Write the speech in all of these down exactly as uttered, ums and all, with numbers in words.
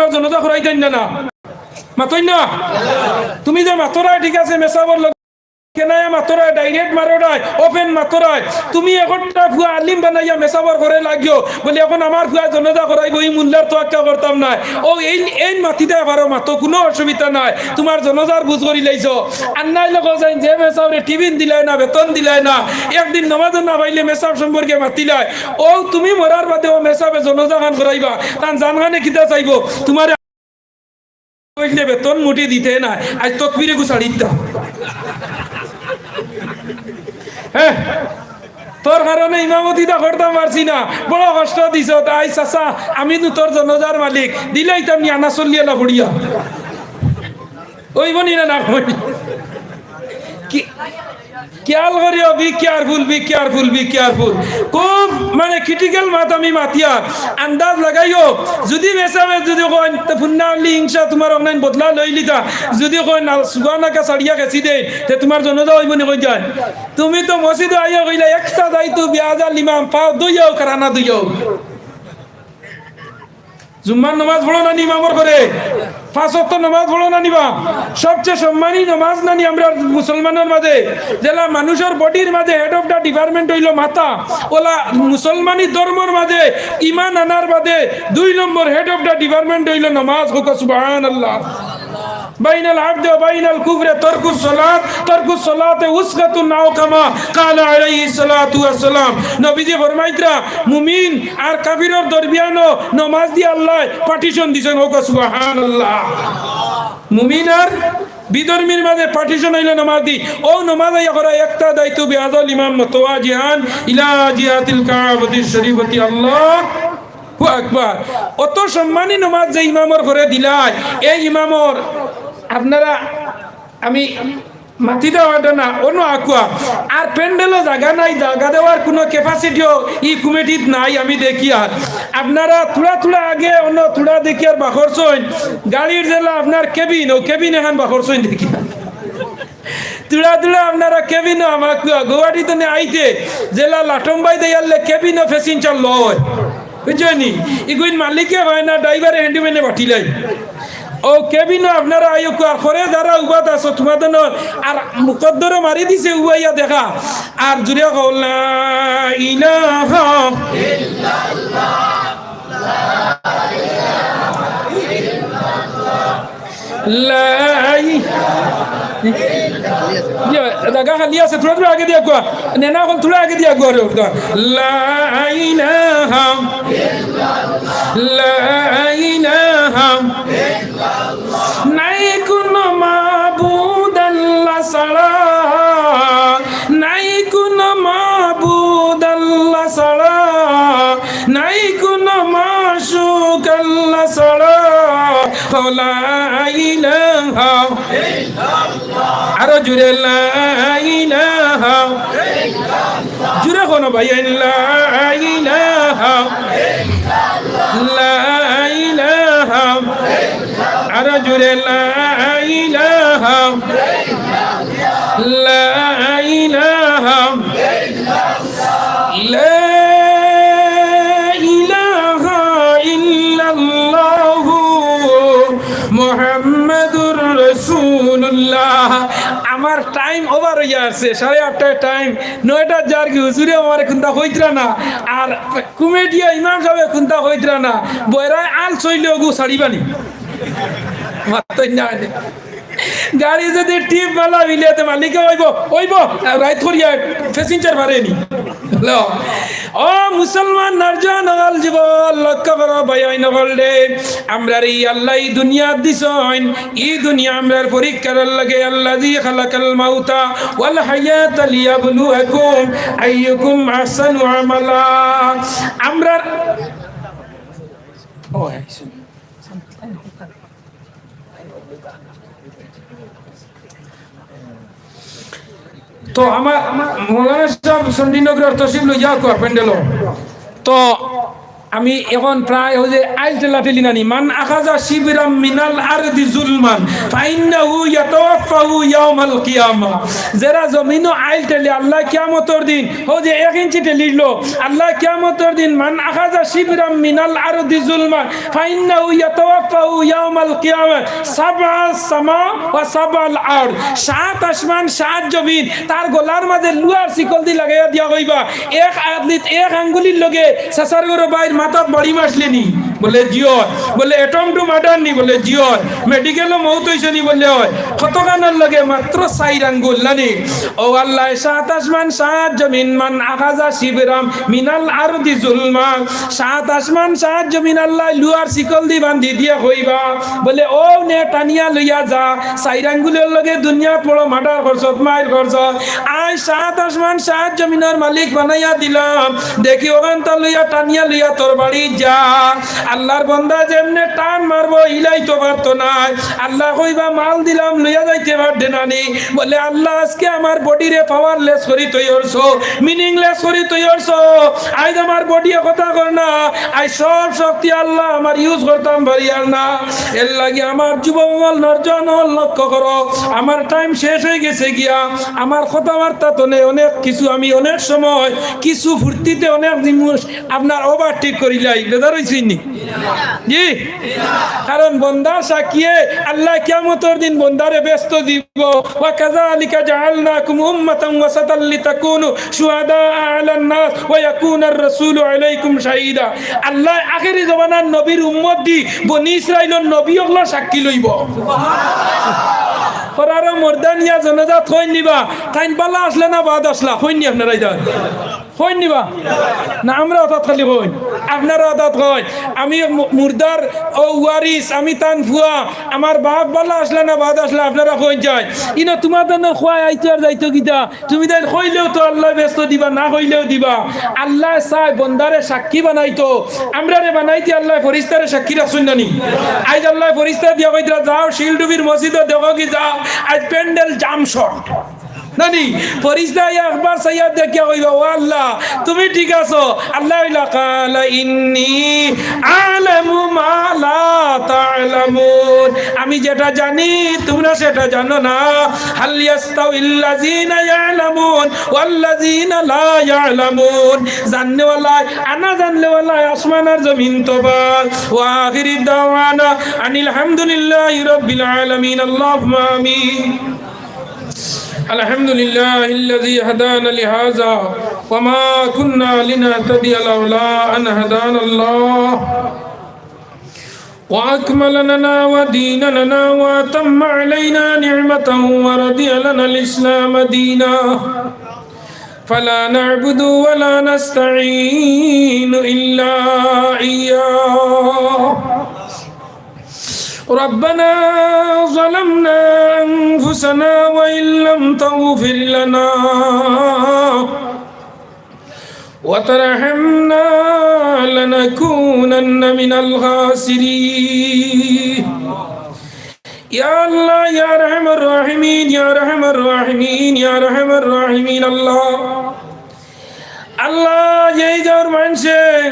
জনাজা করাইতাইন না, না? মাতইন না? তুমি যে মাতরায়, ঠিক আছে, মেসাবর লগে কেনায়া মাতরায়, direct মাতরায়, open মাতরায়। তুমি একটা ফুয়া আলিম বানাইয়া মেসাবর ঘরে লাগিও, বলে, "এখন আমার ফুয়া জনাজা করাইবো, ই মুল্লার তোয়াক্কা করতাম নায়।" ও, এইন, এইন মাতিতায় পারো, মাতো, কুনু অসুবিধা নাই। তুমার জনাজার বুঝ করি লাইছো। আর নাইলে কও যাইন যে মেসাবরে টিফিন দিলায় না, বেতন দিলায় না, একদিন নমাজো না পাইলে মেসাব সম্পর্কে মাতিলায়। ও, তুমি মরার বাদে ও মেসাবে জনাজা খান করাইবা, তান জান খানে কিতা চাইবো? তুমারে কইলে বেতন মুটি দিতে না, আইজ তকবিরে গুছাড়িতা। হ্যাঁ, তোর কারণে ইমামতিটা করতাম পারছি না, বড় কষ্ট দিছ। তাই চাচা, আমি নু তোর জনাজার মালিক, দিলাইতাম নি আনা চল্লিয়ালা পড়িয়া। অইবো নি না, না অইবো? কি, খেয়াল করিও, be careful, be careful, be careful। খুব মানে critical মাত আমি মাতিয়ার, আন্দাজ লাগাইও। যুদি মেসাবে যুদি কইন, তে ফুন্না আলী হিংসা তুমার অনলাইন বদলা লইলিতা। যুদি কইন, না, সুবহানাকা ছাড়িয়া গেছি দে, তে তুমার জনাজা অইবো নি কই যায়? তুমি তো মসজিদো আইয়া কইলা, "ইক্তাদাইতু বিহাযাল ইমাম", পাও ধুইয়াও, কারানা ধুইয়াও। জুম্মার নমাজ পড়ো না নি ইমামর ঘরে? পাঁচ ওয়াক্ত নমাজ পড়ো না নি বা? সবচেয়ে সম্মানী নমাজ না নি আমরার মুসলমানর মাঝে? যেলা মানুষর body-র মাঝে head of the department অইলো মাথা, ওলা মুসলমানি ধর্মর মাঝে ইমান আনার বাদে দুই নম্বর head of the department অইলো নমাজ। কউক্কা সুবহানাল্লাহ। বাইনাল আবদি ওয়া বাইনাল কুফরি তারকুস সালাত, তারকুস সালাতে উসকাতুন আও কামা ক্বালা আলাইহিস সালাতু ওয়াস সালাম। নবীজি ফরমাইতরা, মুমিন আর কাফিরর দরমিয়ানো নমাজ দিয়া আল্লায় partition দিছইন, কউক্কা সুবহানাল্লাহ। মুমিন আর বিধর্মীর মাঝে partition অইলো নমাজ দি। অউ নমাজ আইয়া করা, ইক্তাদাইতু বিহাযাল ইমাম মুতাওয়াজিহান ইলা জিহাতিল কাবাতিশ শরীফাতি, আল্লাহু আকবার। অত সম্মানী নমাজ যে ইমামর ঘরে দিলায়, এই ইমামর আপনারা, আমি মাতি দেওয়াটা না, অন্য আকুয়া। আর প্যান্ডেলও জাগা নাই, জাগা দেওয়ার কুনু capacity-ও ই কমিটিত নাই, আমি দেখিয়ার। আপনারা থুড়া থুড়া আগে, অন্য থুড়া দেখিয়ার বাখরছইন, গাড়ির যেলা আপনার cabin, অউ cabin এখান বাখরছইন দেখিয়ার। থুড়া থুড়া আপনারা cabin-ও আমার আকুয়া, গুয়াহাটি তনে আইতে, যেলা লাটম্বাই দেয়ারলে cabin-ও passenger লয়। বুঝছইন নি? ইগুইন মালিকে কয় না, driver-এ handyman-এ বাটিলাই। অউ cabin-ও আপনারা আইও, আর ঘরে যারা উবাত আছো, তুমার জন্য আর মুকদ্দরে মারি দিছে, উবাইয়া দেখা। আর জুরে কও, লা ইলাহা ইল্লাল্লাহ। লা ই-, ইয়ে, জাগা খালি আছে, থুড়া থুড়া আগে দিয়া কও। নেনা অকল থুড়া আগে দিয়া কও রে, কও। লা ইলাহা, লা ইলাহা, নাই কুনু মাবুদ আল্লাহ ছাড়া, নাই কুনু মাবুদ আল্লাহ ছাড়া, নাই কুনু মাশুক আল্লাহ ছাড়া। লা ইলাহা, আরো জুরে, লা ইলাহা। জুরে কও না ভাই, লা ইলাহা, লা ইলাহা। আরো জুরে, লা ইলাহা, লা ইলাহা, লা ইলাহা ইল্লাল্লাহু মুহাম্মাদুর রাসূলুল্লাহ। আমার time over অইয়া আছে, সাড়ে আটটায় time, নয়টার যার কি হুজুরে আমারে কুন্তা কইতরা না, আর কমিটিয়ে ইমাম সাবে কুন্তা কইতরা না, বয়রায় আল চইলে ওগু ছাড়িবানি। মাতইন না নি। গাড়ি যদি টিপ মালা মিলে, তে মালিকে অইবো, অইবো, রাইত করিয়া passenger পারেনি। লো। ও মুসলমান নওজোয়ান অকল, যুবক অকল, লক্ষ্য করো ভাই, অইন অকল রে। আমরারে ই আল্লায় ই দুনিয়াত দিছইন, ই দুনিয়া আমরার পরীক্ষার লাগি। আল্লাযী খালাকাল মাউতা ওয়াল হায়াতা লিয়াবলুয়াকুম আইয়ুকুম আহসানু আমালা। আমরার, ও, তো আমার মৌলানা সাব চণ্ডীনগরর তশরিফ লইয়া আউক্কা প্যান্ডেলো। তো আমি এখন প্রায় অউ যে আইল ঠেলা ঠেলি নানি, মান আখাযা শিবরাম মিনাল আরদি যুলমান ফাইন্নাহু ইয়াতাওয়াফফাহু ইয়াউমাল কিয়ামা। যেরা জমিনো আইল ঠেলে আল্লায় কিয়ামতর দিন, অউ যে এক ইঞ্চি ঠেলিলো, আল্লায় কিয়ামতর দিন মান আখাযা শিবরাম মিনাল আরদি যুলমান ফাইন্নাহু ইয়াতাওয়াফফাহু ইয়াউমাল কিয়ামা সাবআ সামা ওয়া সাবআল আরদ, সাত আসমান, সাত জমিন তার গলার মাঝে লুয়ার শিকল দি লাগাইয়া দিয়া কইবা, এক আতলিত, এক আঙ্গুলির লগে চাচার ঘরর ভাইর মাথাত বাড়ি মারছলে নি? বলে, "জি অয়।" বলে, "Attempt to murder নি?" বলে, "জি অয়।" "Medical-ও মউত অইছে নি?" বলে, "অয়।" "কতখানর লগে?" "মাত্র চাইর আঙ্গুল।" নানি? ও আল্লাহ, সাত আসমান, সাত জমিন, মান আখাযা শিবরাম মিনাল আরদি জুলমা, সাত আসমান, সাত জমিন আল্লায় লুয়ার শিকল দি বান্ধি দিয়া কইবা, বলে, "অউ নে, টানিয়া লইয়া যা, চাইর আঙ্গুলর লগে দুনিয়াত বড় murder করছত, মাইর করছত, আইজ সাত আসমান, সাত জমিনর মালিক বানাইয়া দিলাম, দেখি অখানতা লইয়া, টানিয়া লইয়া তোর বাড়িত যা।" আল্লাহর বন্দা যেমনে টান মারবো, হিলাইতো পারতো নায়। আল্লায় কইবা, "মাল দিলাম, লইয়া যাইতে পারবে না নি?" বলে, "আল্লাহ, আজকে আমার body-রে powerless করি থইয়ারছো, meaningless করি থইয়ারছো। আইজ আমার body-এ কথা কর না, আইজ সব শক্তি আল্লাহ আমার use করতাম পারিয়ার না।" এরলাগি আমার যুবক অকল, নওজোয়ান অকল, লক্ষ্য করো, আমার time শেষ অইগেছে গিয়া। আমার কথাবার্তা তো নেই, অনেক কিছু, আমি অনেক সময় কিছু ফুর্তিতে অনেক জিনিস আপনার overtake করিলাই, বেজার অইছইন নি? জি? কারণ বন্দার সাক্ষীয়ে আল্লাহ কিয়ামতর দিন বন্দারে বেহেস্ত দিবো। "ওয়া কাযালিকা জাআলনাকুম উম্মাতান ওয়াসাতাল লিতাকুনু শুহাদাআ আলান নাস ওয়া ইয়াকুনার রাসূলু আলাইকুম শাহীদা।" আল্লাহ আখেরি জমানার নবীর উম্মত দি বনি ইসরাইলর নবী অকলর সাক্ষী লইবো। করারো মর্দানিয়া জনাজাত কইন নিবা, তাইন বালা আছলা না বাদ আছলা, কইন নি আপনারা ইতা? কইন নিবা? না, আমরা অতাত খালি কইন, আপনারা অতাত কইন। আমি মু-, মুর্দার অউ ওয়ারিস, আমি তান ফুয়া, আমার বাপ বালা আছলা না বাদ আছলা, আপনারা কইন চাই। ইনো তুমার দানর খুয়াই আইতো আর যাইতো কিতা? তুমি তাইন কইলেও তো আল্লায় বেহেস্ত দিবা, না কইলেও দিবা। আল্লায় চায় বন্দারে সাক্ষী বানাইতো, আমরারে বানাইতে আল্লায় ফিরিস্তারে সাক্ষী রাখছইন না নি? আইজ আল্লায় ফিরিস্তা দিয়া কইতরা, "যাও শিলডুবির মসজিদো দেখো কি যাও, আইজ প্যান্ডেল জাম short।" নানি, ফিরিস্তায় একবার চাইয়া দেখিয়া কইবা, "ও আল্লাহ, তুমি ঠিক আছো।" আল্লায় কইলা, "ক্বালা ইন্নী আ'লামু মা লা তা'লামুন।" আমি যেটা জানি, তুমরা সেটা জানো না। "হাল ইয়াস্তাউিল্লাযীনা ইয়া'লামুন ওয়াল্লাযীনা লা ইয়া'লামুন।" জাননেওয়ালায়, আনা জাননেওয়ালায়, আসমান আর জমিন তফাত। ওয়া আখিরু দাওয়ানা আনিল হামদুলিল্লাহি রাব্বিল আলামিন। আল্লাহুম্মা আমিন। الحمد لله الذي هدانا لهذا وما كنا لنهتدي لولا أن هدانا الله وأكمل لنا ودين لنا وأتم علينا نعمته ورضي لنا الإسلام دينا فلا نعبد ولا نستعين إلا إياه. ربنا ظلمنا أنفسنا وإن لم تغفر لنا وترحمنا لنكونن من الخاسرين. ইয়া আল্লাহ, ইয়া আরহামার রাহিমিন, ইয়া আরহামার রাহিমিন, ইয়া আরহামার রাহিমিন। আল্লাহ, আল্লাহ, এই গাঁওর মানষে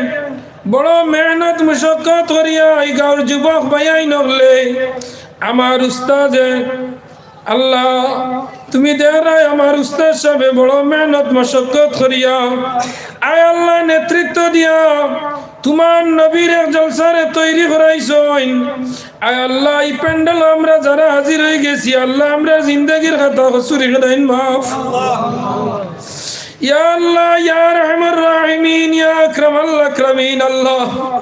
বড় মেহনত মশক্কত করিয়া এই গাঁওর যুবক ভাইয়াইন অকলে, আমার উস্তাদে, আল্লাহ, তুমি দেখরায় আমার উস্তাদ সাবে বড় মেহনত মশক্কত করিয়া, আয় আল্লাহ, নেতৃত্ব দিয়া তুমার নবীর এক জলসারে তৈরি করাইছইন। আয় আল্লাহ, ই প্যান্ডেলো আমরা যারা হাজির অইগেছি, আল্লাহ, আমরার জিন্দেগির খাতা কসুর ইকদাইন মাফ। ইয়া আল্লাহ, ইয়া আরহামার রাহিমিন, ইয়া আকরামাল আকরামিন, আল্লাহ।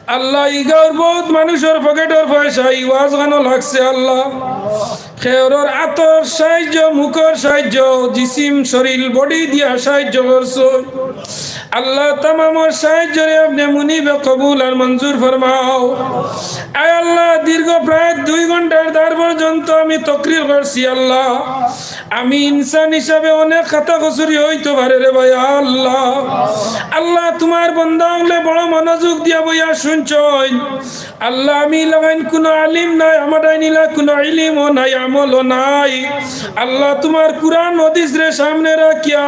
আল্লাহ, ই গাঁওর বউত মানুষর পকেটর পয়সা ই ওয়াজখানো লাগছে, আল্লাহ। কেউরর আতর সাহায্য, মুখর সাহায্য, জিসিম, শরীল, body দিয়া সাহায্য করছো। আল্লাহ, তামামর সাহায্যরে আপনে মুনিবে কবুল আর মঞ্জুর ফরমাও। আয় আল্লাহ, দীর্ঘ প্রায় দুই ঘন্টার দ্বার পর্যন্ত আমি তকরির করছি, আল্লাহ। আমি ইনসান হিসাবে অনেক খাতা কসুরি অইতো পারে রে ভাই, আল্লাহ। আল্লাহ, তুমার বন্দা অকলে বড় মনোযোগ দিয়া বইয়া শুনছইন। আল্লাহ, আমি লাগাইন কুনু আলিম নায়, আমার ডাইনিলা কুনু ইলিমও নাই, আমলও নাই। আল্লাহ, তুমার কুরআন হাদিসরে সামনে রাখিয়া,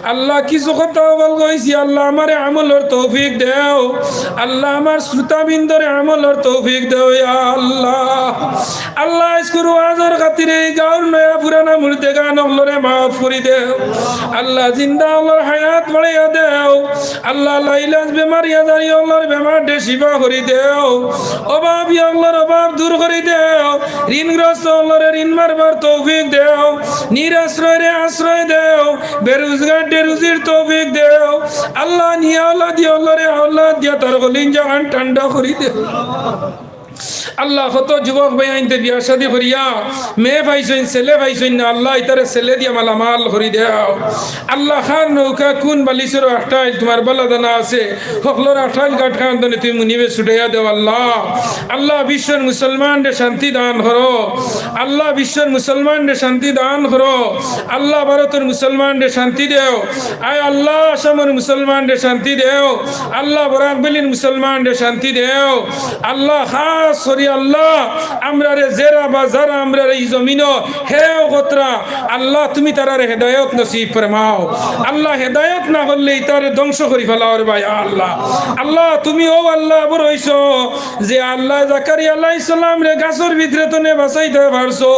আল্লাহ, কিছু কথা বল কইছি, আল্লাহ, আমারে আমলর তৌফিক দেও। আল্লাহ, আমার শ্রোতাবৃন্দরে আমলর তৌফিক দেও, ইয়া আল্লাহ। আল্লাহ, আজকুর ওয়াজর খাতিরে এই গাঁওর নয়া পুরানা মুর্দেগান অকলরে মাফ করি দেও। আল্লাহ, জিন্দা অকলর হায়াত বাড়াইয়া দেও। আল্লাহ, লাইলাজ বেমারি আজারি অকলর বেমাররে করি দেও, অভাবী অকলর অভাব দূর করি দেও, ঋণগ্রস্ত অকলরে ঋণ মারবার তৌফিক দেও, নিরাশ্রয়রে আশ্রয় দেও, বেরুজগাররে রুজির তৌফিক দেও। আল্লাহ, নিয়া আওলাদি অকলরে আওলাদ দিয়া তার কলিজাখান ঠান্ডা করি দেও। আল্লাহ, কত যুবক ভাইয়াইন্তে বিয়া শাদি করিয়া মেয়ে পাইছইন, ছেলে পাইছইন না, আল্লাহ, ইতারে ছেলে দিয়া মালামাল করি দেও। আল্লাহ, কার নৌকা কুন বালিশর আখটাইল তুমার বালা জানা আছে, হকলর আখটাইল গাটখান তনে তুমি মুনিবে ছুটাইয়া দেও আল্লাহ। আল্লাহ, বিশ্বর মুসলমানরে শান্তি দান করো। আল্লাহ, বিশ্বর মুসলমানরে শান্তি দান করো। আল্লাহ, ভারতর মুসলমানরে শান্তি দেও। আয় আল্লাহ, আসামর মুসলমানরে শান্তি দেও। আল্লাহ, বরাক ভ্যালির মুসলমানরে শান্তি দেও। আল্লাহ, খাস করি আল্লাহ, আমরারে যেরা বা যারা আমরারে ই জমিনো হেও কতরা, আল্লাহ, তুমি তারারে হেদায়ত নসিব ফরমাও। আল্লাহ, হেদায়ত না করলে ইতারে ধ্বংস করি ফালাও রে ভাই আল্লাহ। আল্লাহ, তুমি অউ আল্লাহ আবর অইছো, যে আল্লাহ জাকারিয়া আলাইহিস সালামরে গাছর ভিতরে তনে বাঁচাইতা পারছো,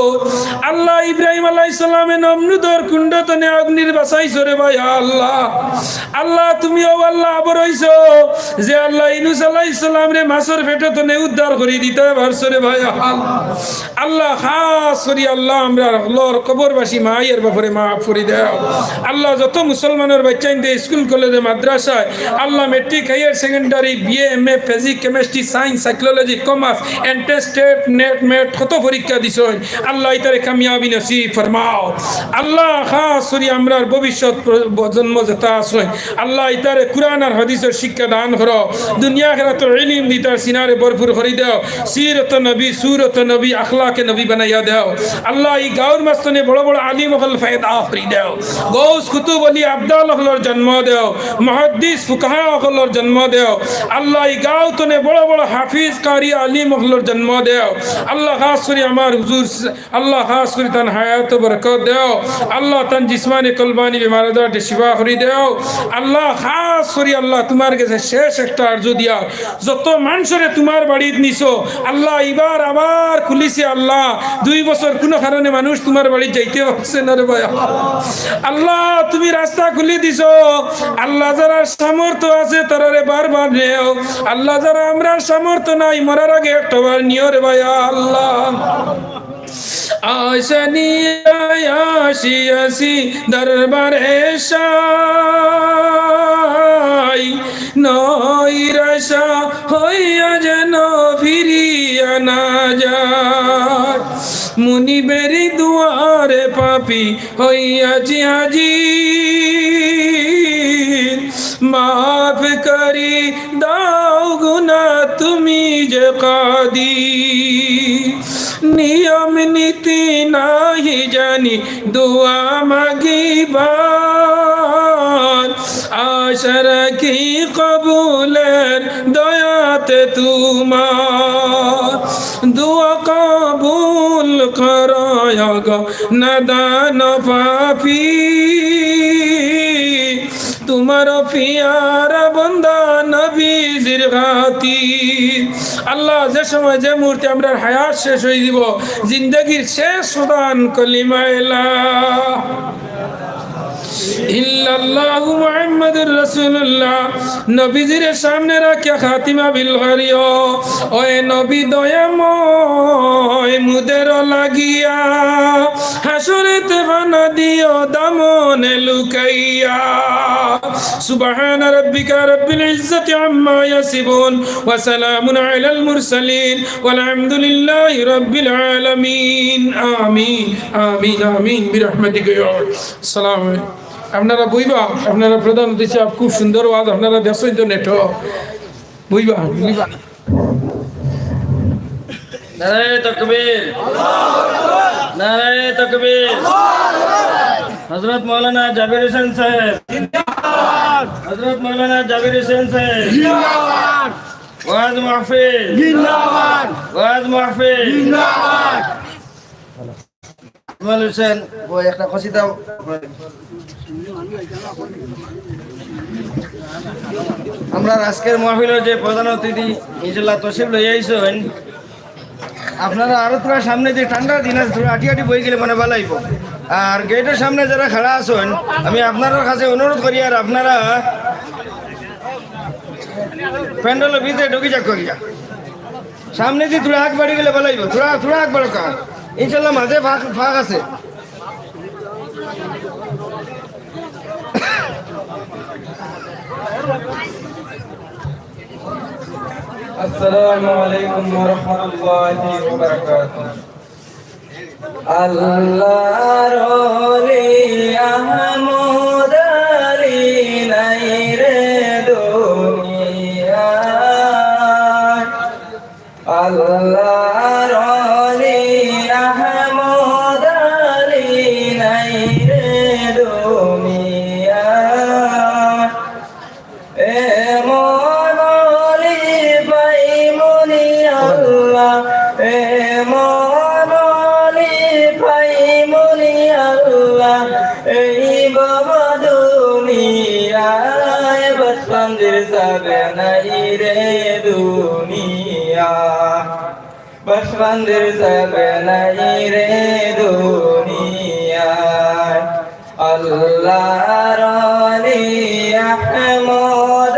আল্লাহ ইব্রাহিম আলাইহিস সালামে নমরুদর কুণ্ড তনে অগ্নির বাঁচাইছো রে ভাই আল্লাহ। আল্লাহ, তুমি অউ আল্লাহ আবর অইছো, যে আল্লাহ ইউনুস আলাইহিস সালামরে মাছর পেটো তনে উদ্ধার করি দিতা পারছো রে ভাই আল্লাহ। আল্লাহ, খাস করি আল্লাহ, আমরার হকলর কবরবাসী মাই আর বাফরে মাফ করি দেও। আল্লাহ, যত মুসলমানর বাইচ্চাইন্তে স্কুল, কলেজে, মাদ্রাসায়, Allah, matric, higher secondary, BA, MA, physics, chemistry, science, psychology, commerce, entrance, TET, NET, MET, কত পরীক্ষা দিছইন, আল্লাহ, ইতারে কামিয়াবি নসিব ফরমাও। আল্লাহ, খাস করি আমরার ভবিষ্যৎ প্র-, প্রজন্ম যেতা আছইন, আল্লাহ, ইতারে কুরআন আর হাদিসর শিক্ষা দান করো। দুনিয়া আখিরাতর ইলিম দি তার সিনারে ভরপুর করি দেও। সিরত নবী, সুরত নবী, আখলাকে নবী বানাইয়া দেও। আল্লাহ, ই গাউর মাঝখানে বড় বড় আলিম অকল পয়দা করি দেও। গৌস, কুতুব, অলি, আবদাল অকলর জন্ম দেও। মুহাদ্দিস, ফুকাহা অকলর জন্ম দেও। আল্লাহ, ই গাউ তনে বড় বড় হাফিজ, কারি, আলিম অকলর জন্ম দেও। আল্লাহ, খাস করি আমার হুজুর আল্লাহ, খাস করি তান হায়াত বরকত দেও। আল্লাহ, তান জিসমানি কলবানি বেমার আজাররে শিফা করি দেও। আল্লাহ, খাস করি আল্লাহ, তুমার গেছে শেষ একটা আরজু দিয়া, যত মানষরে তুমার বাড়িত নিছো, আল্লাহ, ইবার আবার খুলিছে, আল্লাহ, দুই বছর কুনু কারণে মানুষ তুমার বাড়িত যাইতে পারছে না রে ভাই। আল্লাহ, তুমি রাস্তা খুলি দিছো। আল্লাহ, যারার সামর্থ্য আছে, তারারে বারবার নেও। আল্লাহ, যারা আমরার সামর্থ্য নাই, মরার আগে একটা বার নিও রে ভাই। আল্লাহ, আশা নিয়া আসিয়াছি দরবারে শাই, নৈরাশা হইয়া যেন ফিরিয়া না যায়। মুনিবের দুয়ারে পাপী হইয়াছি হাজির, মাফ করি দাও গুনা তুমি যে কাদির। নিয়ম নীতি নাহি জানি দোয়া মাগিবার, আশা রাখি কবুলের দয়াতে তুমার। দোয়া কবুল করো গো নাদান পাপী, তুমার পিয়ারা বন্দা নবীজির খাতির। আল্লাহ, যে সময় যে মুহূর্তে আমরার হায়াত শেষ অইযিবো, জিন্দেগির শেষ সুদান কলিমা লা ইলাহা ইল্লাল্লাহু মুহাম্মাদুর রাসূলুল্লাহ, নবীজিরে সামনে রাখিয়া খাতিমা বিল করিও। ওয়ে নবী দয়াময়, মুদের লাগিয়া হাসরেতে পানা দিও দামনে লুকাইয়া। সুবহানা রাব্বিকা রাব্বিল ইজ্জাতি আম্মা ইয়াসিফুন, ওয়া সালামুন আলাল মুরসালিন, ওয়াল হামদুলিল্লাহি রাব্বিল আলামিন। আমিন, আমিন, আমিন, বিরহমাতিকা ইয়া আরহামার রাহিমিন। আসসালামু আলাইকুম। আপনারা বইবা, আপনারা প্রধান অতিথি সাহেব খুব সুন্দর ওয়াজ, আপনারা দেখছইন তো নেটো। বইবা, বইবা। নারায়ে তাকবীর। নারায়ে তাকবীর। হযরত মাওলানা জাবির হোসেন সাহেব। হযরত মাওলানা জাবির হোসেন সাহেব। ওয়াজ মাহফিল। ওয়াজ মাহফিল। আজমল হোসেন, ও একটা কসিদা। আমরার আজকের মাহফিলর যে প্রধান অতিথি ইনশাআল্লাহ তশরিফ লইয়া আইছইন, আপনারা আরো থুড়া সামনে যে ঠান্ডার দিন আছে, থুড়া আটি আটি বই গেলে মানে ভালা অইবো। আর গেটর সামনে যারা খাড়া আছইন, আমি আপনারার কাছে অনুরোধ করি, আর আপনারা প্যান্ডেলর ভিতরে ঢুকি যাক করিয়া। সামনে দি থুড়া আগ বাড়ি গেলে ভালা অইবো। থুড়া, থুড়া আগ বাড়ো কা। ইনশাআল্লাহ মাঝে ফাঁক, ফাঁক আছে। আসসালামু আলাইকুম ওয়া রাহমাতুল্লাহি ওয়া বারাকাতুহু। আল্লাহর ওলি আহমদ আলী নাই রে দুনিয়ায়। আল্লাহর ওলি আহমদ আলী নাই রে দুনিয়ায়। এমন ওলি পাইমুনি আল্লাহ, এমন ওলি পাইমুনি আল্লাহ, এই ভব দুনিয়ায়। বাসকান্দির সাবে নাই রে দুনিয়ায়। বাসকান্দির সাবে নাই রে দুনিয়ায়। আল্লাহর ওলি আহমদ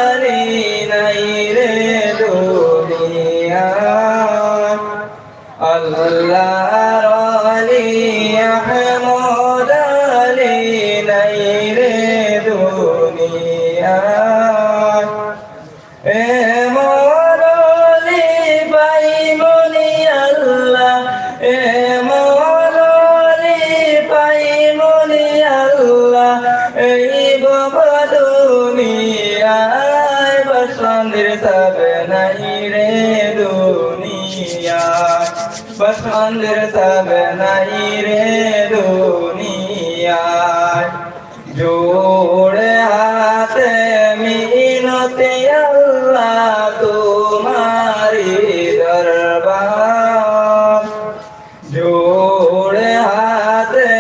আলী নাই রে দুনিয়ায়। আল্লাহর ওলি আহমদ আলী নাই রে দুনিয়ায়। এমন ওলি পাইমুনি আল্লাহ, এমন ওলি পাইমুনি আল্লাহ, এই ভব দুনিয়ায়। বাসকান্দির সাবে নাই রে দুনিয়ায়, বাসকান্দির সাবে নাই রে দুনিয়ায়। জোড়ে হাতে মিনতি আল্লাহ তুমারি দরবার, জোড়ে হাতে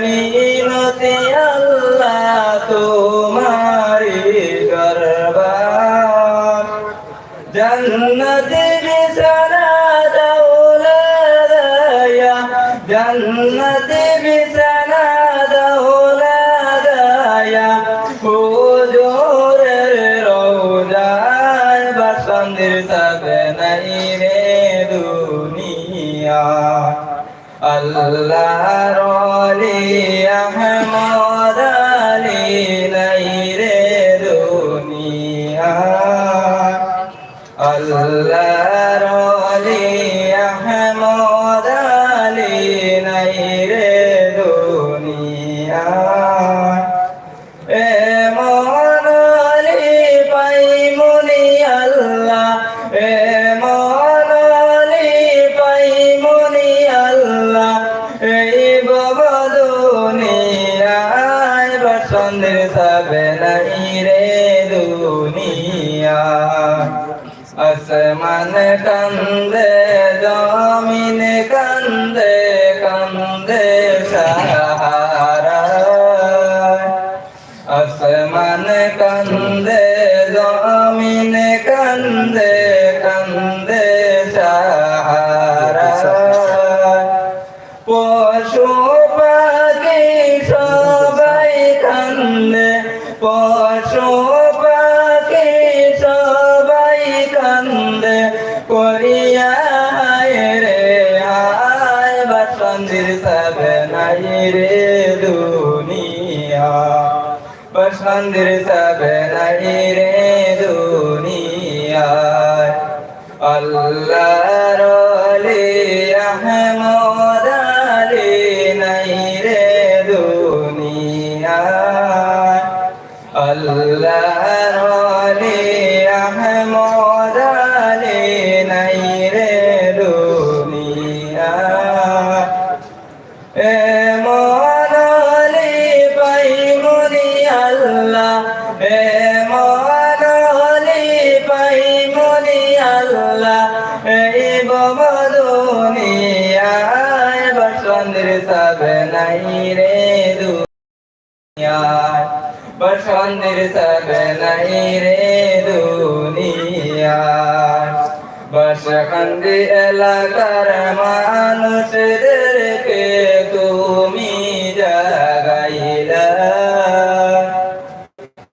মিনতি আল্লাহ তুমারি দরবার। জন্নতি বিছানা দাও লাগাইয়া, জন্নতি বিছানা দাও লাগাইয়া, হুজুরের রওজায়। বাসকান্দির সাবে নাই রে দুনিয়ায়, আল্লাহর ওলি আহমদ আলী নাই রে দুনিয়ায়। আল্লাহর ওলি আহমদ আলী নাই রে দুনিয়ায়। এমন ওলি পাইমুনি আল্লাহ, এমন ওলি পাইমুনি আল্লাহ, এই ভব দুনিয়ায়। বাসকান্দির সাবে নাই রে দুনিয়ায়। আসমান কান্দে, জমিন কান্দে, কান্দে সাহারায়। আসমান কান্দে, জমিন কান্দে, কান্দে সাহারায়। পশু পাখি সবাই কান্দে, পশু পাখি সবাই কান্দে, করিয়া হায় রে হায়। বাসকান্দির সাবে নাই রে দুনিয়ায়, বাসকান্দির সাবে নাই রে দুনিয়ায়। আল্লাহর ওলি আহমদ আলী নাই রে দুনিয়ায়। আল্লাহর ওলি আহমদ আলী নাই রে দুনিয়ায়। এমন ওলি পাইমুনি আল্লাহ, এমন ওলি পাইমুনি আল্লাহ, এই ভব দুনিয়ায়। বাসকান্দির সাবে নাই রে দুনিয়ায়, বাসকান্দির সাবে নাই রে দুনিয়ায়। বাসকান্দি এলাকার মানুষদেরকে তুমি জাগাইলা।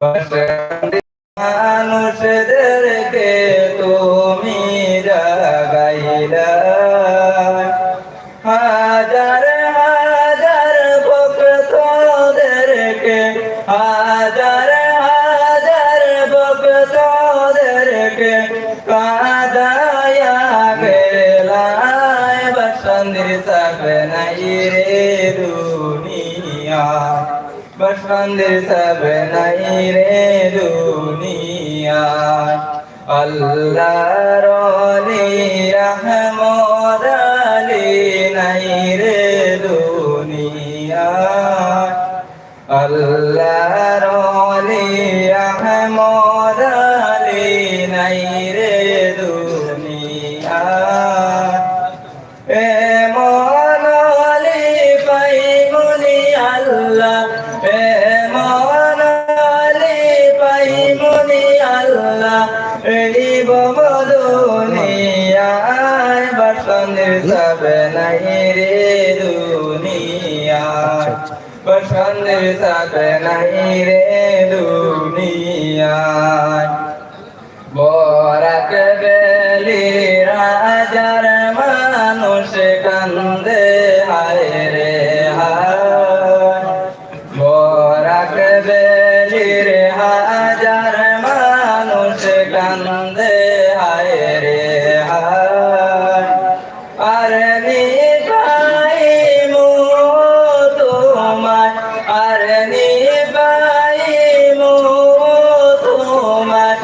বাসকান্দি মানুষদেরকে হাজার হাজার ভক্তদেরকে, হাজার হাজার ভক্তদেরকে কাঁদাইয়া গেলায়। বাসকান্দির সাব নাই রে দুনিয়া, বাসকান্দির সাব নাই রে দুনিয়া। আল্লাহর অলি আহমদ আলী নাই রে দুনিয়া, আল্লাহর অলি আহমদ আলী নাই রে দুনিয়া। এমন অলি পাইমুনি আল্লাহ, এমন অলি পাইমুনি আল্লাহ, এই ভব দুনিয়ায়। বাসকান্দির সাব নাই রে দুনিয়ায়, বাসকান্দির সাব নাই রে দুনিয়ায়। বরাক ভ্যালির হাজার মানুষ কান্দে হায় রে হায়। বরাক ভ্যালির হাজার মানুষ কান্দে হায় রে হায়। আর নি পাইমু তোমায়, আর নি পাইমু তোমায়,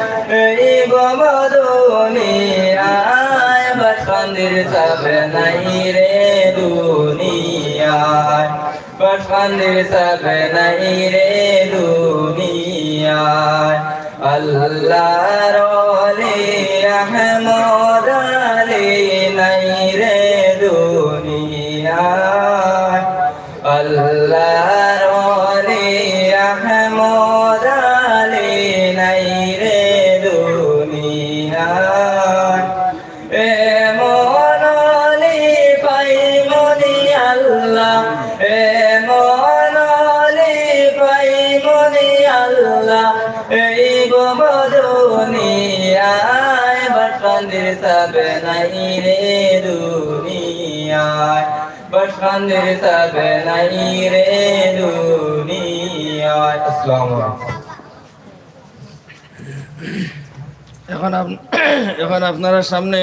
এই ভব দুনিয়ায়। বাসকান্দির সাব নাই রে দুনিয়ায়, বাসকান্দির সাব নাই রে দুনিয়ায়। আল্লাহর অলি আহমদ আলী নাই রে দুনিয়ায়, আল্লাহর অলি আহমদ আলী নাই রে দুনিয়ায়। এমন অলি পাইমুনি আল্লাহ, এমন অলি পাইমুনি আল্লাহ, এই ভব দুনিয়ায়। বাসকান্দির সাব নাই রে দুনিয়ায়, বাসকান্দির সাব নাই রে দুনিয়ায়। আসসালামু আলাইকুম। এখন আপ-, এখন আপনারার সামনে